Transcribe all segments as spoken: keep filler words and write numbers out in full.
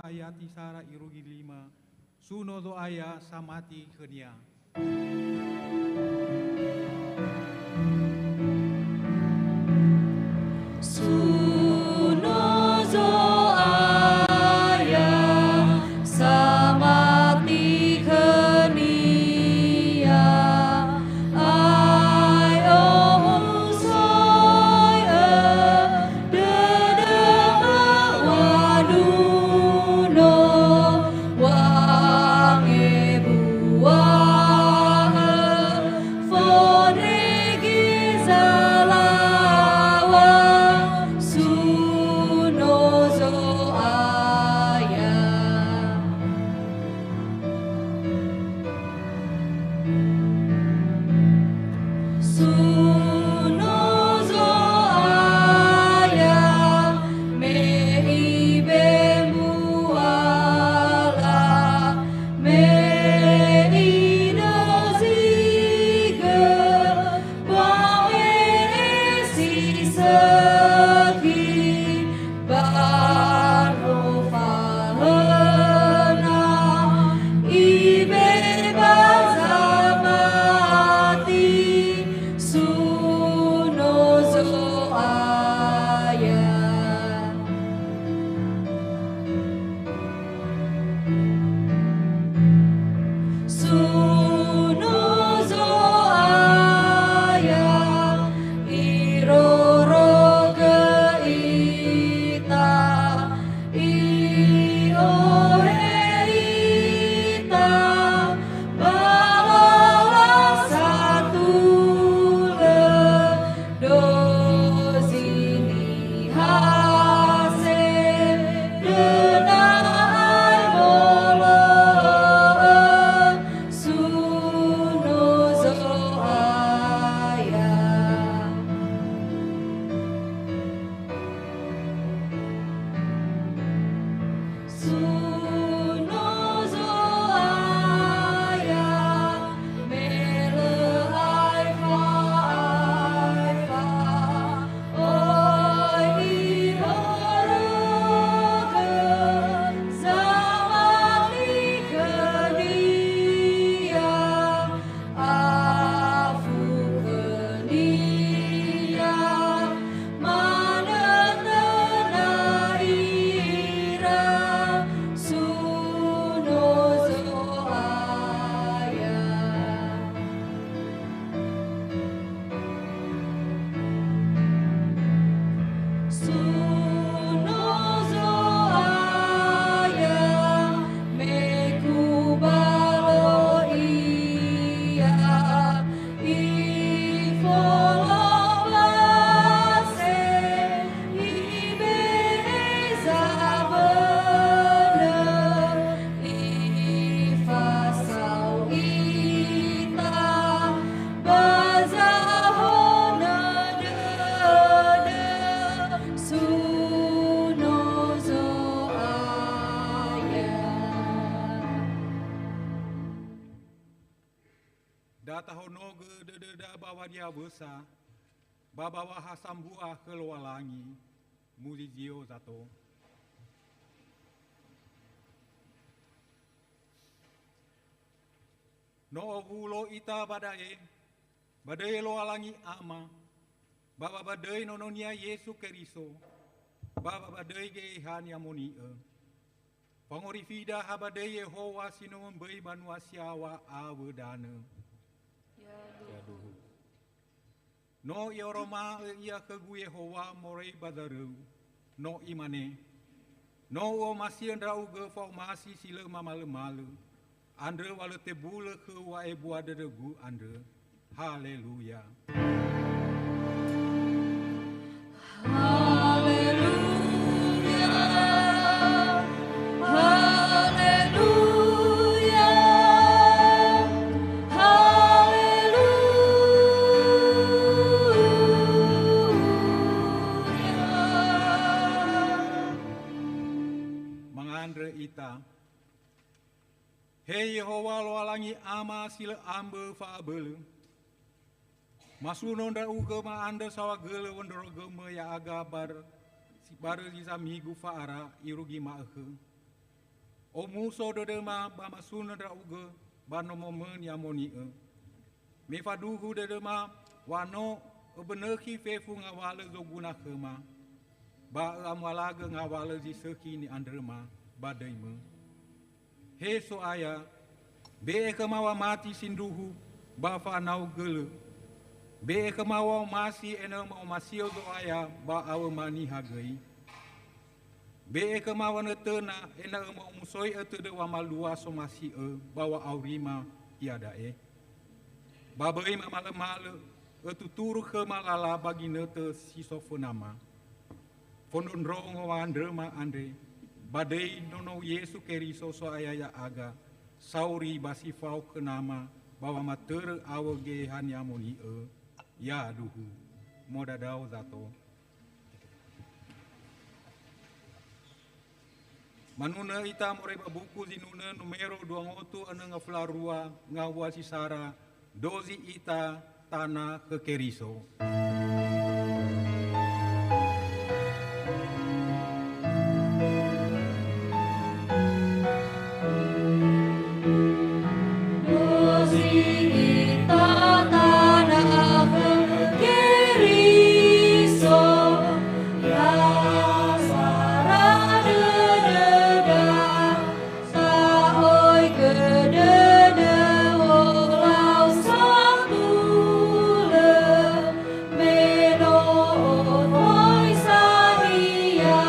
Hayati Sara irugi lima, suno Zo'aya samati khönia. Suno Zo'aya samati khönia, ae'o musoi'ö dödöma wanuno, wangebua'ö fondrege zalaŵa, suno Zo'aya. Suno Zo'aya, me ibe mbuala, me idozigö, ba we'e si sökhi, ba no fahöna, ibe ba zamati, suno Zo'aya. Suno Zo'aya, irorogö ita, i'ohe ita, ba lala satulö, dozi niha se dödö ae wolo'ö, suno Zo'aya. Suno Zo'aya, me lö aefa-aefa, oi ihorogö zamati khönia, afu khönia, manötöna ira, suno Zo'aya. Suno Zo'aya, me kubalö ia, ifolombase, ibe'e zabönö, ifasao ita, ba zahonö dödö, suno Zo'aya. Da tahonogö dödöda ba wadiawösa, ba ba wa ha sambua khö Lowalangi, muzizio sato. No owulo ita ba da'e, ba döi Lowalangi Ama, ba ba ba döi Nono-Nia Yesu Keriso, ba ba ba döi Geheha Ni'amoni'ö. Fangorifida ha ba döi Yehowa si no mömböi banua si yaŵa awö danö. Yaduhu. No I'oroma'ö ia khögu Yehowa moroi ba zaröu. No Imane, "No U'omasi'ö ndra'ugö fa'omasi si lö mamalömalö, andrö wa lö tebulö khöu wa'ebua dödögu andrö." Haleluya. Haleluya. Haleluya. Haleluya. Mangandrö ita. He Yehowa Lowalangi Ama si lö ambö fa'abölö, masuno ndra'ugö ma'andrö saohagölö wondrorogömö ya'aga bar-, si barö zi zamigu fa'ara irugi ma'ökhö. Omuso dödöma ba masunö ndra'ugö ba nomomö ni'amoni'ö. Me faduhu dödöma wa no öbönökhi fefu ngawalö zoguna khöma, ba ö'amualagö ngawalö zi sökhi ni'andröma ba döimö. He So'aya, be'e khöma wamati sindruhu ba fa'anau gölö. Be'e khöma wa'omasi ena'ö ma'omasi'ö Zo'aya ba awöma niha göi. Be'e khöma wanötöna ena'ö ma'omusoi'ö tödö wamalua somasi'ö ba wa'aurima iada'e. Ba böi mamalömalö, ötuturu khöma lala ba ginötö si so fönama. Fondrondrongo wa'andröma andre, ba döi nonou Yesu Keriso So'aya ya'aga, sauri ba si fao khö Nama ba wamatörö awö Geheha Ni'amoni'ö, yaduhu. Modadao zato. Manunö ita moroi ba buku Zinunö numero dua ngotu önö ngafulu a rua ngawua si sara, dozi ita tana khö Keriso. Dozi ita tana khö Keriso, ya sara dödöda, sa'oigö dödö wolau satulö, me no ohoi sania,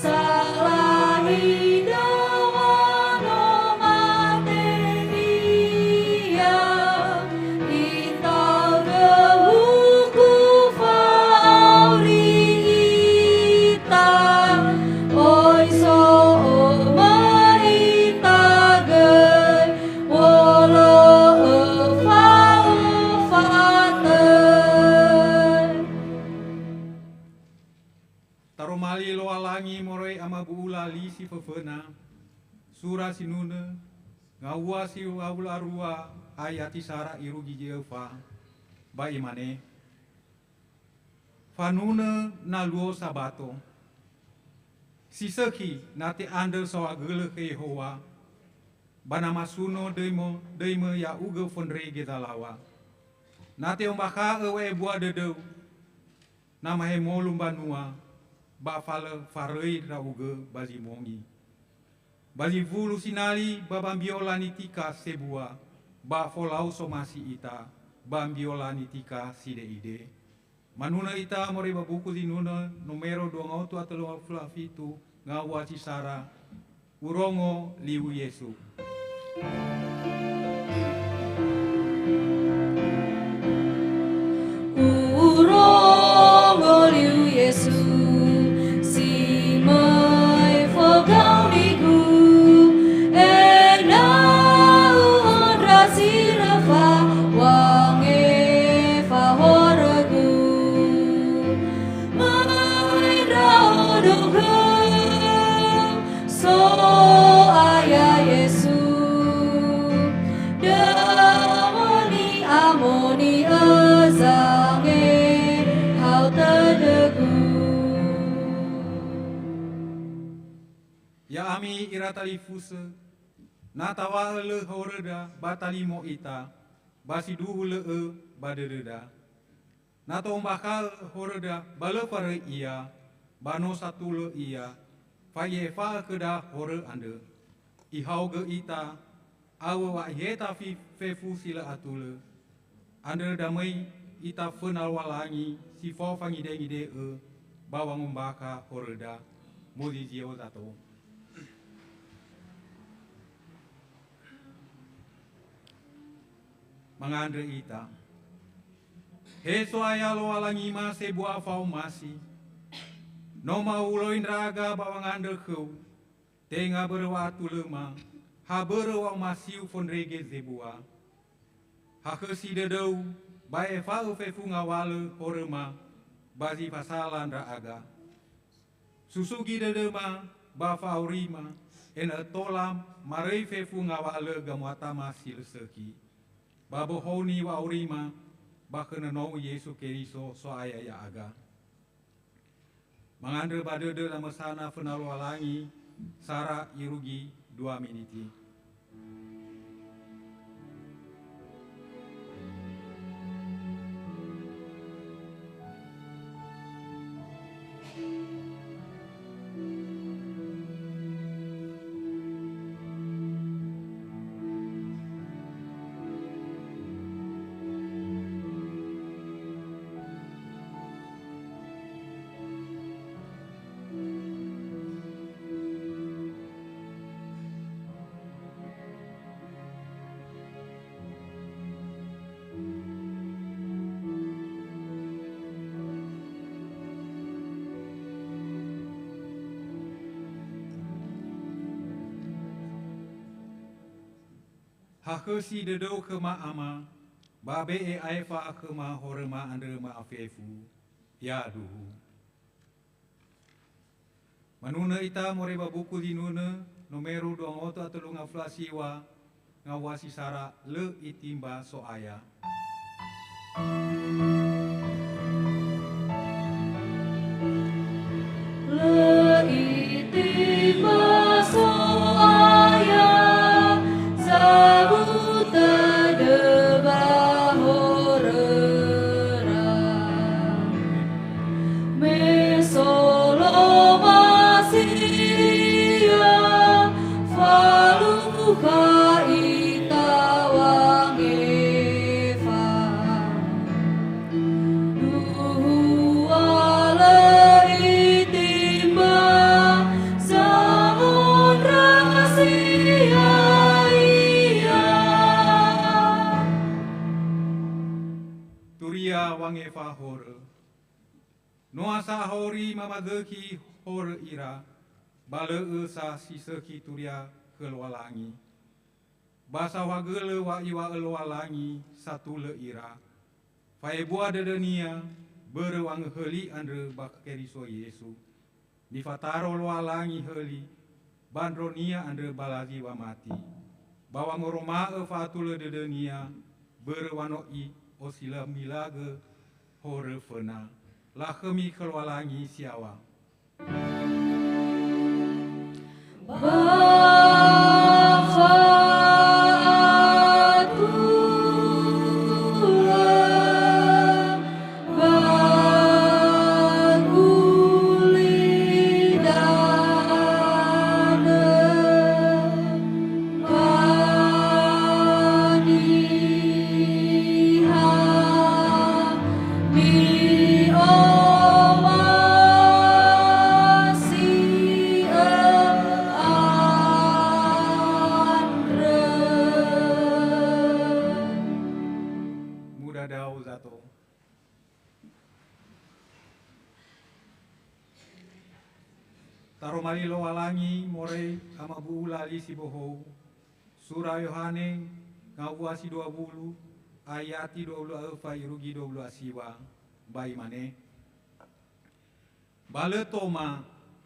salahi döwa no mate ia, itaugö huku fa'auri ita, oi so omai ita göi, wolo'ö fa'ufatö. Taromali Lowalangi moroi amabu'ula li si föföna, sura Sinunö, ngawua si wulu a rua ayati sara irugi zi öfa, ba imane, Fanunö na luo Sabato. Si sökhi na te'andrö saohagölö khö Yehowa, ba na masuno döimö, döimö ya'ugö fondrege zalaŵa. Na te'ombakha'ö wa'ebua dödöu, na mahemolu mbanua, ba falö faröi ndra'ugö ba zi mongi. Ba zi wulu sinali ba ba mbiola nitika sebua, ba folau somasi ita, ba mbiola nitika side'ide. Manunö ita moroi ba buku Zinunö numero dua ngotu a tölu ngafulu a fitu, ngawua si sara, Urongo liu Yesu. Urongo liu Yesu, si möi fogaonigu, ena'ö u'ondrasi röfa wangefa horögu. Möi ndra'odo khöu, So'aya Yesu, dömö ni'amoni'ö zangehao tödögu. Ya'ami ira talifusö, na taŵa'ö lö horöda ba talimo ita, ba sindruhu lö'ö ba dödöda. Na to'ombakha'ö horöda ba lö faröi ia, ba no satulö ia, fa i'efa'ö khöda horö andrö. Ihaogö ita, awö wa iheta fi-, fefu si lö atulö. Andrö da möi ita föna Lowalangi si fao fangidengide'ö ba wangombakha horöda. Mozizio zato. Mangandrö ita. He So'aya Lowalangi ma sebua fa'omasi, no ma'uloi ndra'aga ba wangandrö khöu, tenga börö wa'atulöma, ha börö wa'omasiu fondrege zebua. Hakhösi dödöu, ba efa'ö fefu ngawalö horöma, ba zi fasala ndra'aga. Susugi dödöma ba fa'aurima, ena'ö tola maröi fefu ngawalö gamuatama si lö sökhi, ba bohoni wa'aurima ba khö nonou Yesu Keriso So'aya ya'aga. Mangandrö ba dödö lamösana föna Lowalangi, sara irugi Dua miniti. Hakhösi dödöu khöma, Ama, ba be'e aefa khöma horöma andrö ma'afefu. Yaduhu. Manunö ita moroi ba buku zinunö, nomeru dua ngawutu a tölu ngafulu a siwa, ngawua si sara, Lö Itimba So'aya. Lö itimba So'aya, zawuyu tödö ba horöra. Me so lö Masia, falukha ita wangefa. Duhua lö itimba, zamondra sia ia. Turia wangefa horö. Noa sa ahori mamazökhi horö ira, ba lö'ö sa si sökhi turia khö Lowalangi. Ba saohagölö wa iŵa'ö Lowalangi satulö ira. Fa'ebua dödönia börö wangöhöli andrö ba Keriso Yesu. Nifataro Lowalangi höli ba ndronia andrö ba lazi wamati. Ba wangoroma'ö fa'atulö dödönia börö wa no i'osilamilagö horö föna. Lakhömi khö Lowalangi si yaŵa. Ba fa'atulö ba gulidanö. Ba niha ni'omasi'ö andrö. Mudadao zato. Taroma li Lowalangi moroi amabu'ula li si bohou, sura Yohane, ngawua si dua wulu, ayati dua wulu a öfa irugi dua wulu a siwa, ba imane, Ba lö Toma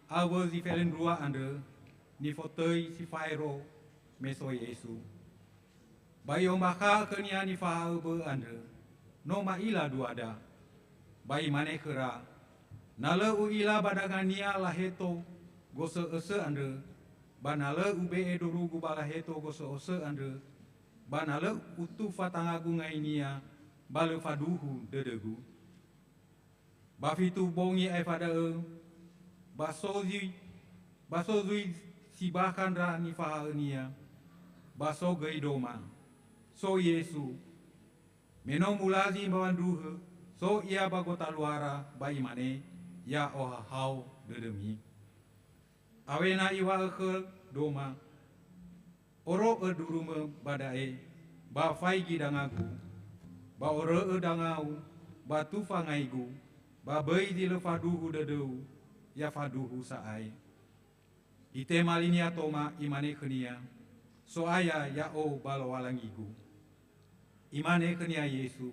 awö zi felendrua andrö nifotöi si faero me so Yesu. Ba i'ombakha'ö khönia nifahaö bö'ö andrö, "No ma'ila duada." Ba imane khöra, "Na lö u'ila ba dangania laheto gosö'ösö andrö, ba na lö ube'e dorugu ba laheto gosö'ösö andrö, ba na lö utufa tangagu ngainia, ba lö faduhu dödögu." Ba fitu bongi aefa da'ö, ba so zi-, ba so zui si bakha ndra nifahaönia, ba so göi Doma. So Yesu, me no mulazi mbawa ndruhö, so ia ba gotaluara, ba imane, "Ya'ohahau dödömi." Awena iŵa'ö khö Doma, "Oro'ö durumö ba da'e, ba faigi dangagu, ba orö'ö dangau, ba tufa ngaigu, ba böi zi lö faduhu dödöu, ya faduhu sa'ae." Itema linia Toma, imane khönia, "So'aya ya'o ba Lowalangigu." Imane khönia Yesu,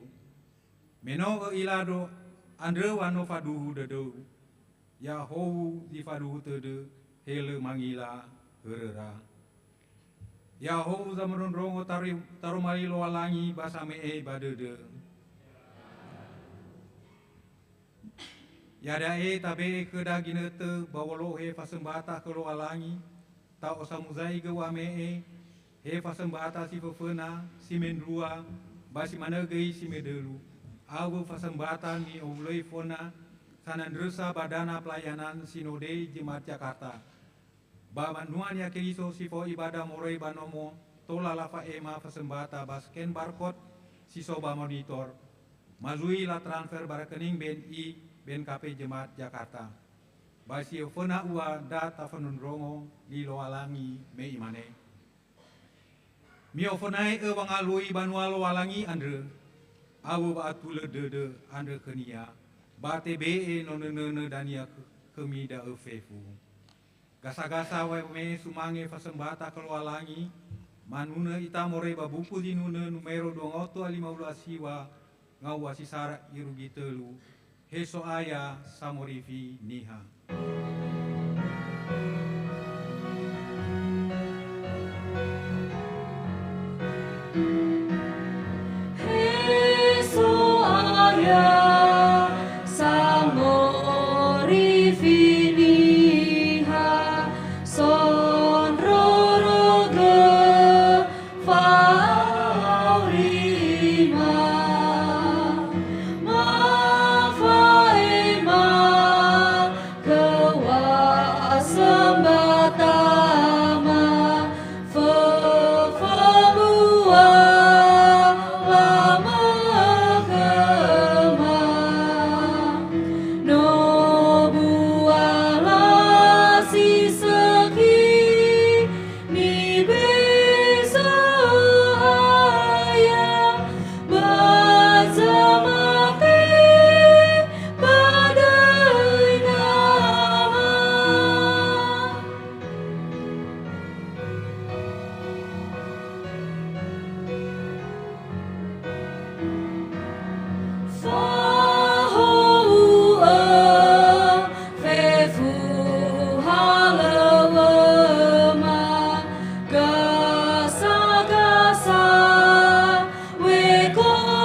"Me no ö'ila do andrö wa no faduhu dödöu, ya'ahowu zi faduhu tödö, he lö mangila höröra. Ya'ahowu zamondrondrongo tari-, taroma li Lowalangi ba same'e ba dödö." Iada'e tabe'e khöda ginötö ba wolohe fasömbata khö Lowalangi, Ta'o samuzaigö wa'ame'e, he fasömbahata si föföna, si mendrua, ba si manö göi si medölu, awö fasömbahata ni'owulöi föna sanandrösa ba dana pelayanan Sinode Jemaat Jakarta. Ba banua Niha Keriso si fao ibada moroi ba nomo, tola lafa'ema fasömbahata ba scan barcode si so ba monitor. Ma zui latransfer ba rekening B N I, B N K P Jemaat Jakarta. Ba si oföna ua da tafondrondrongo li Lowalangi me imane, "Mi'ofönae'ö wangalui banua Lowalangi andrö, awö wa'atulö dödö andrö khönia, ba tebe'e nonö-nönö dania khö-, khömi da'ö fefu." Gasa-gasa wame'e sumange fasömbahata khö Lowalangi, manunö ita moroi ba buku zinunö numero dua ngawutu a lima wulu a siwa, ngaŵa si sara irugi tölu, He So'aya Samorifi Niha. He So'aya Samorifi Niha, sondrorogö fa'aurima, ma fa'ema khö wa'asömbahata ma föföbua wamökhöma. No buala si sökhi nibeso So'aya ba zamate ba döi nama. Fahuhu'ö fefu halöŵöma, gasa-gasa wekolima,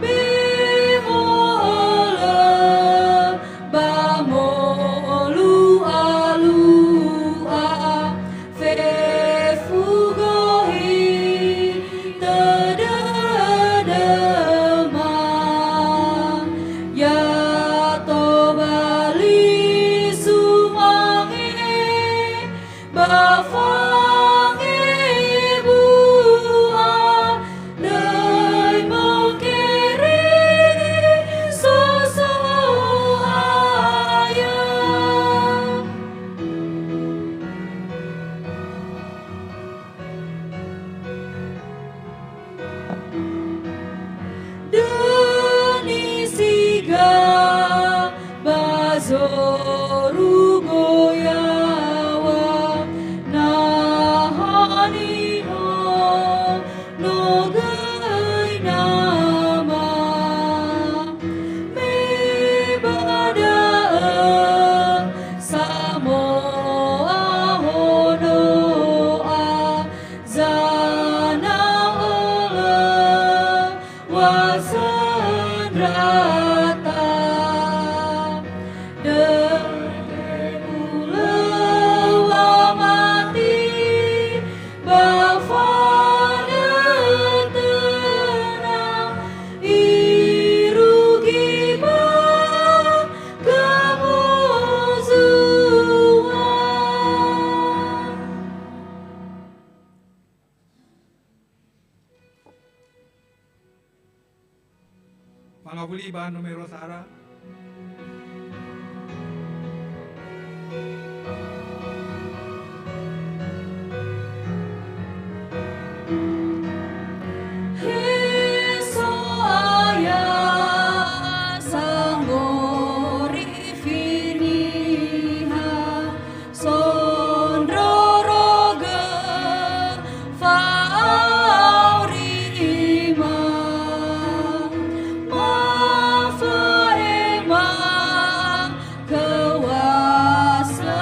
be mo'ölö ba molu'a-lu'a, fefu gohi tödö dödöma. Ya tobali sumange ba fangebu'a, döi mangkere so So'aya. Döni siga ba zorugo yaŵa, na haniha no göi nama. Me ba da'ö samo'a hono'a, zana'ölö wa söndrata. Döi hulö wamati ba fanötöna, irugi ba gamozua. Mangawuli ba numero sara. He So'aya sangorifi niha, sondrorogö fa'aurima, ma fa'ema khö wa'asö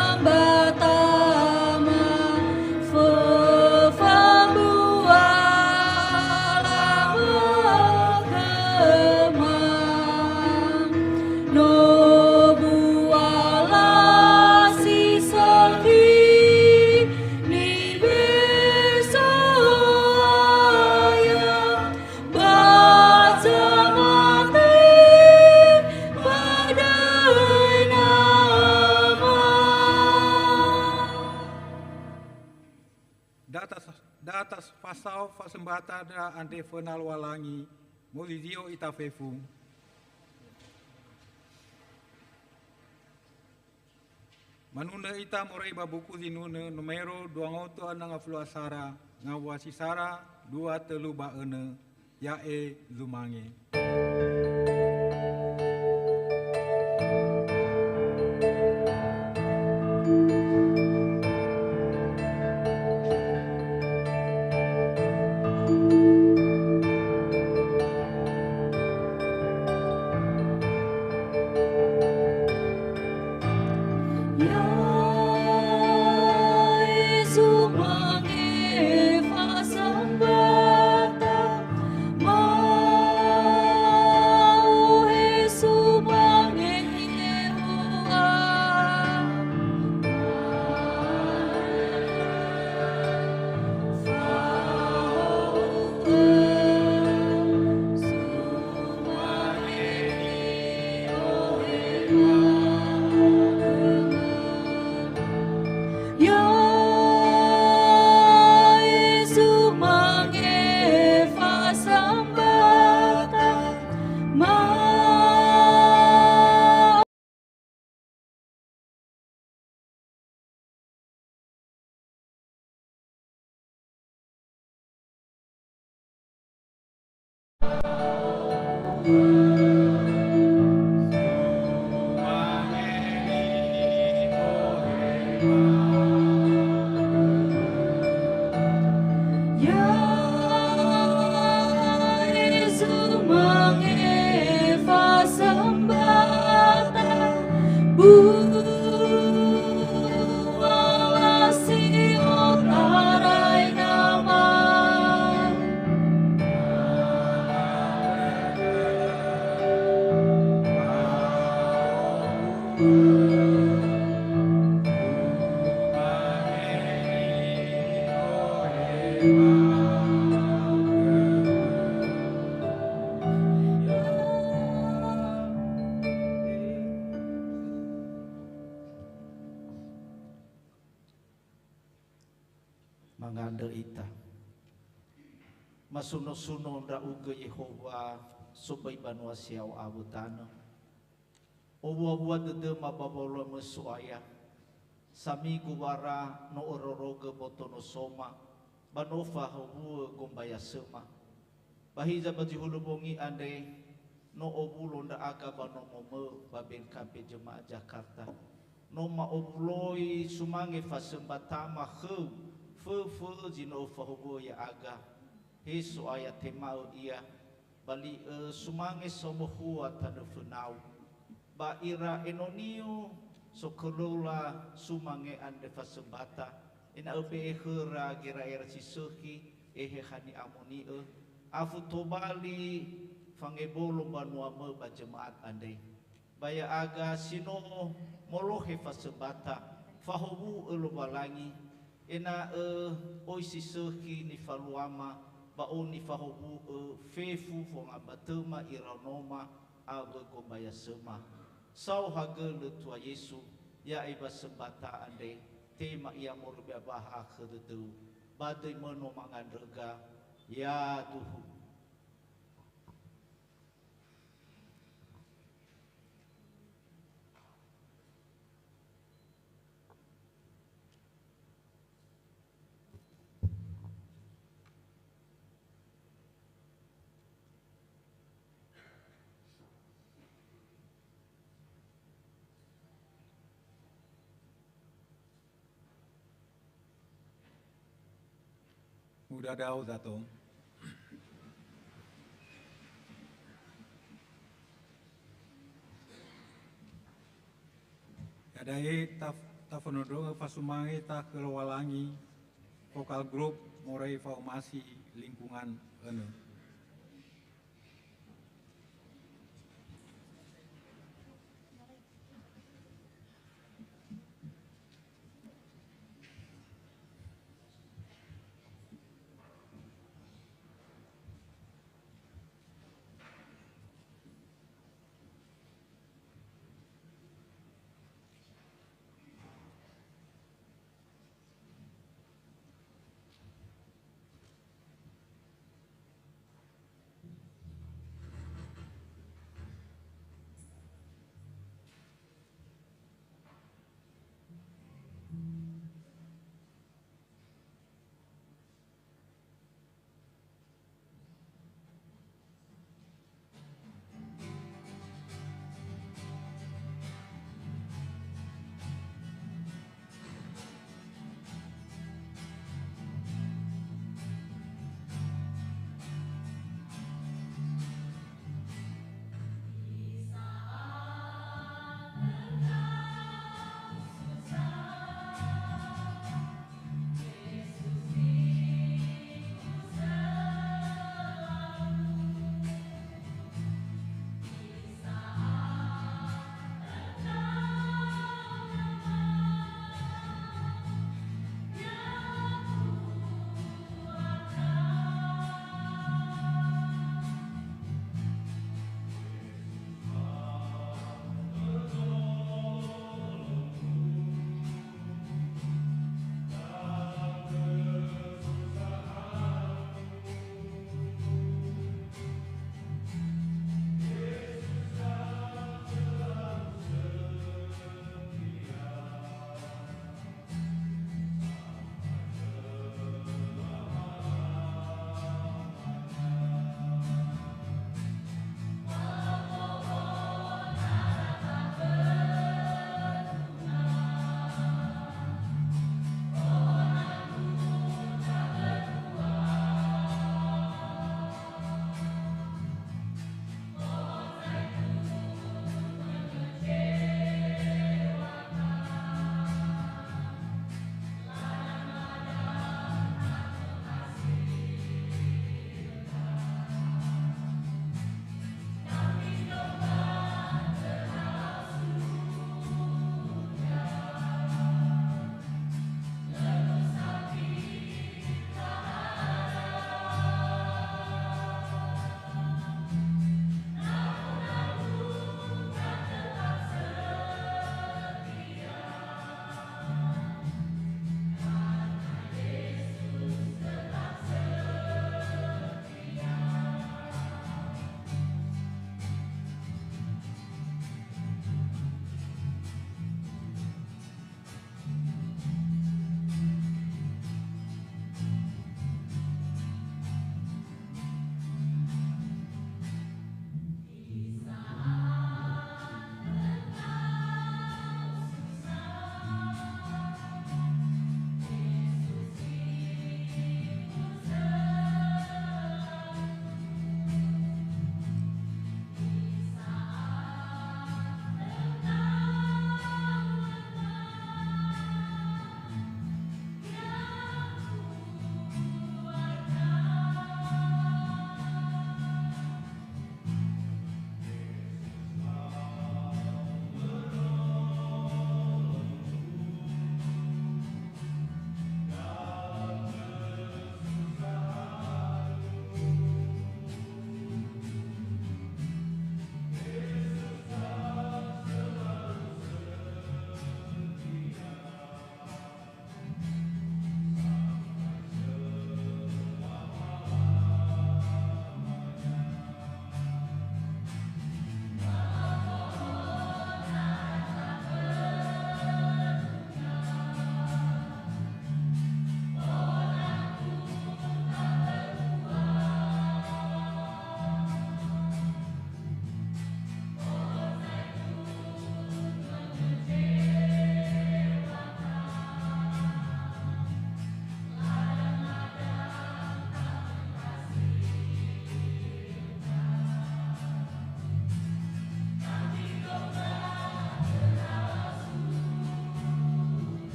andre föna Lowalangi, mozizio ita fefu. Manunö ita moroi ba buku zinunö nomero dua ngoto a nanga fulu asara, ngawua si sara dua tölu ba önö, ya'e zumange. Mangandrö ita. Masuno-suno ndra'ugö Yehowa, somböi banua si ya'o awö tanö. Owua-wua dödöma ba wa'aluamö So'aya. Samigu wara no örorogö boto nosoma, ba no fahowu'ö gombayasöma. Ba hiza ba zi hulö bongi andre, no owulo ndra'aga ba nomomö ba B N K P Jemaat Jakarta. No ma'owuloi sumange fasömbatama khöu, föfö'ö zi no öfahowu'ö ya'aga. He So'aya, tema'ö ia, ba li ösumange saomokhua tanö fönau. Ba ira enoniu sokölöla sumange andre fasömbata, ena'ö be'e khöra gera'era si sökhi, Eheha Ni'amoni'ö, afu tobali fangebolo mbanuamö ba jemaat andre. Ba ya'aga si no molohe fasömbata, fahowu'ö Lowalangi, ena'ö oi si sökhi nifaluama, ba oi nifahowu'ö fefu fongambatöma iraonoma awö gombayasöma. Saohagölö Tua Yesu, ya'e wasömbata andre, tema ia moroi ba abaha khö dödöu, ba döimö no mangandröga, yaduhu. Mudadao zato. Ya'e da'e taf-, tafönöndrö'ö fasumangeta khö Lowalangi, Vokal Group moroi Fa'omasi Lingkungan önö.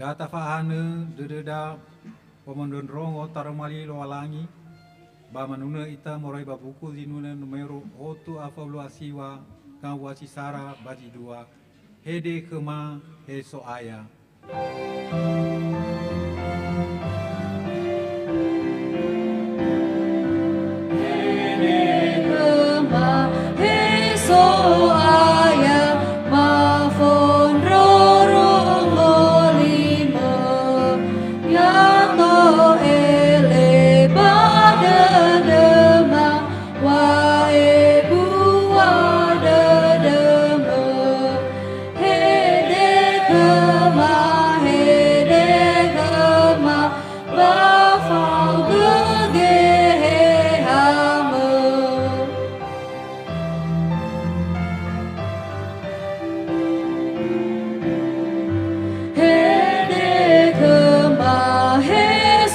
Ya tafa'anö dödöda wamondrondrongo taroma li Lowalangi, ba manunö ita moroi ba buku zinunö numero otu afa ulu a siwa, ngawua si sara ba zi dua, Hede khöma, he So'aya. Hede khöma, he So'aya, mafondrorongö li-Mö, ya to'ele ba dödöma, wa ebua dödömö. Hede khöma, hede khöma, ba faogö gehehamö. Hede khöma, he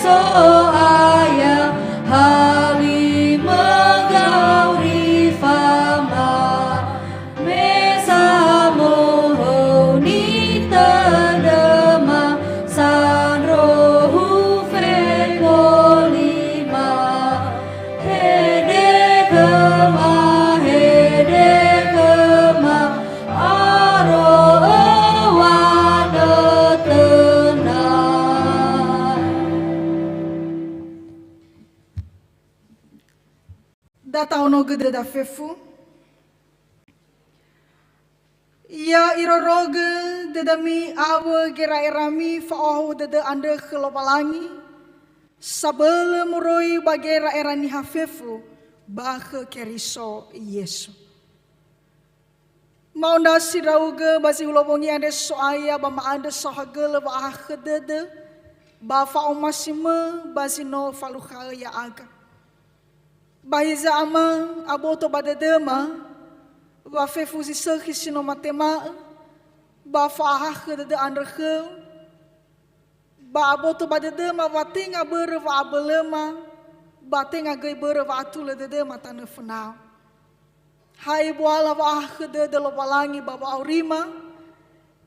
So'aya, ha li-Mö gauri fama. Me samohou nitödöma, sandrohu fekolima. Hede khöma, hede khöma, aro öŵa'ö töna. Da tahonogö döda fefu. Ya irorogö dödömi awö gera'erami fa'ohahau dödö andrö khö Lowalangi, sabölö moroi ba gera'era niha fefu ba khö Keriso Yesu. Ma'ondrasi ndra'ugö ba zi hulowongi andre So'aya ba ma'andrö saohagölö wa'ahakhö dödö ba fa'omasi-Mö ba zi no falukhaö ya'aga. Ba hiza, Ama, aboto ba dödöma, wa fefu zi sökhi si no matema'ö, ba fa'ahakhö dödö andrö khöu, ba aboto ba dödöma wa tenga börö wa'abölöma, ba tenga göi börö wa'atulö dödöma tanö fönau. Ha ibuala wa'ahakhö dödö Lowalangi ba wa'aurima,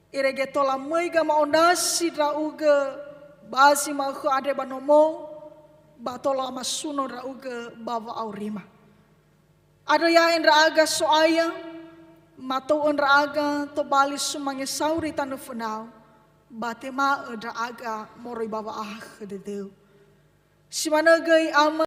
irege tola möi gama'ondrasi ndra'ugö ba zi ma'ökhö andre ba nomo, ba tola amasuno ndra'ugö ba wa'aurima. Andrö ya'e ndra'aga So'aya, matou'ö ndra'aga tobali sumange sauri tanö fönau, ba tema'ö ndra'aga moroi ba wa'ahakhö dödöu. Si manö göi, Ama,